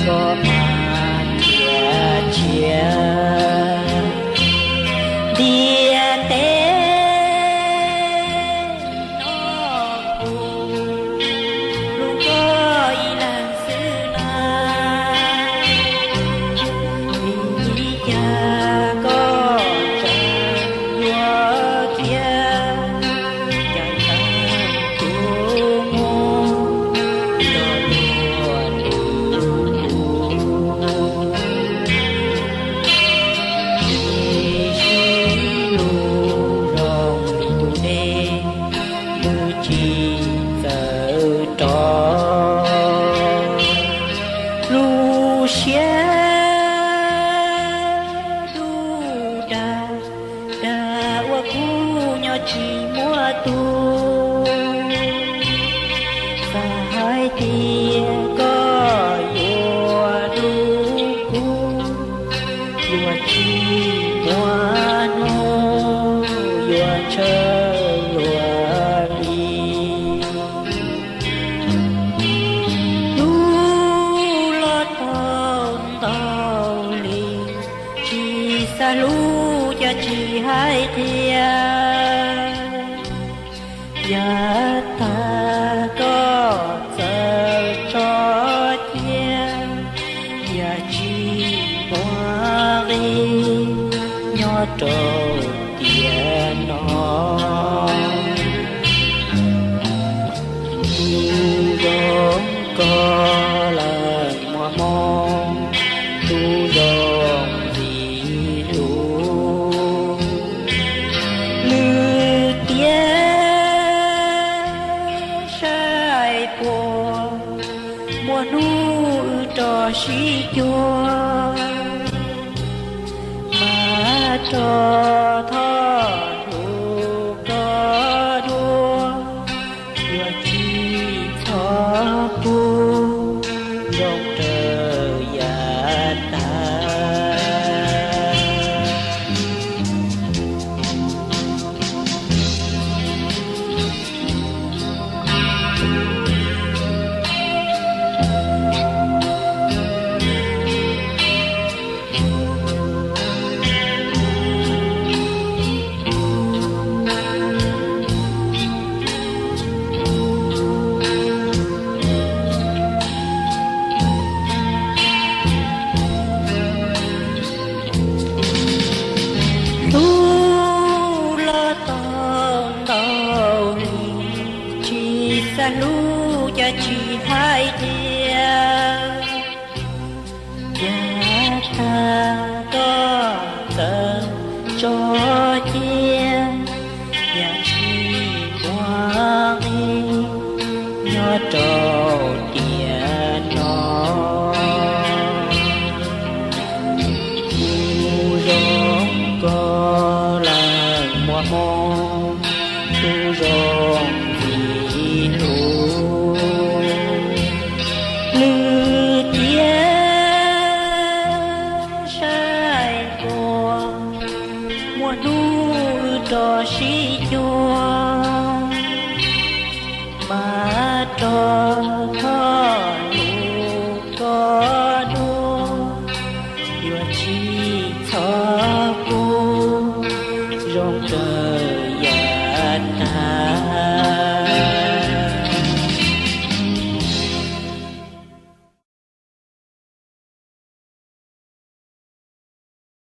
Koj mas tias tshiab ntiaj teb no kuv hlub koj ib leeg xwb na. Vim li cas koj tseem yuav khiav, cas txhawj tus muaj nrog luag li kuv. Tsis sib hlub zoo li tus dej, twb tsis txawj rov. Lub siab dub dag, dag ua kuv nyob tsis muaj tus. Xav hais tias koj yuav hlub kuv, yuav tsis muaj hnub yuav ntshaw luag li. Hlub los tau ntau li, tsis xav hlub cas tsis hais tias, yav tag koj txawm tso cia, yam tsis muaj nqis nyob rau tiam no. Tus zoo koj leej muaj hmoo, tus zoo vim hlub. Lwm tiam saib puas muaj hnub wb rov sib cuag, mas rov thov hlub koj dua, yuav tsis txhob pub zoo raws yav tag. Hlub los tau ntau li, tsis xav hlub cas tsis hais tias, yav tag koj txawm tso cia, yam tsis muaj nqis nyob rau tiam no. Tus zoo koj leej muaj hmoo, tus zoo vim hlub. Lwm tiam saib puas muaj hnub wb rov sib cuag, mas rov thov hlub koj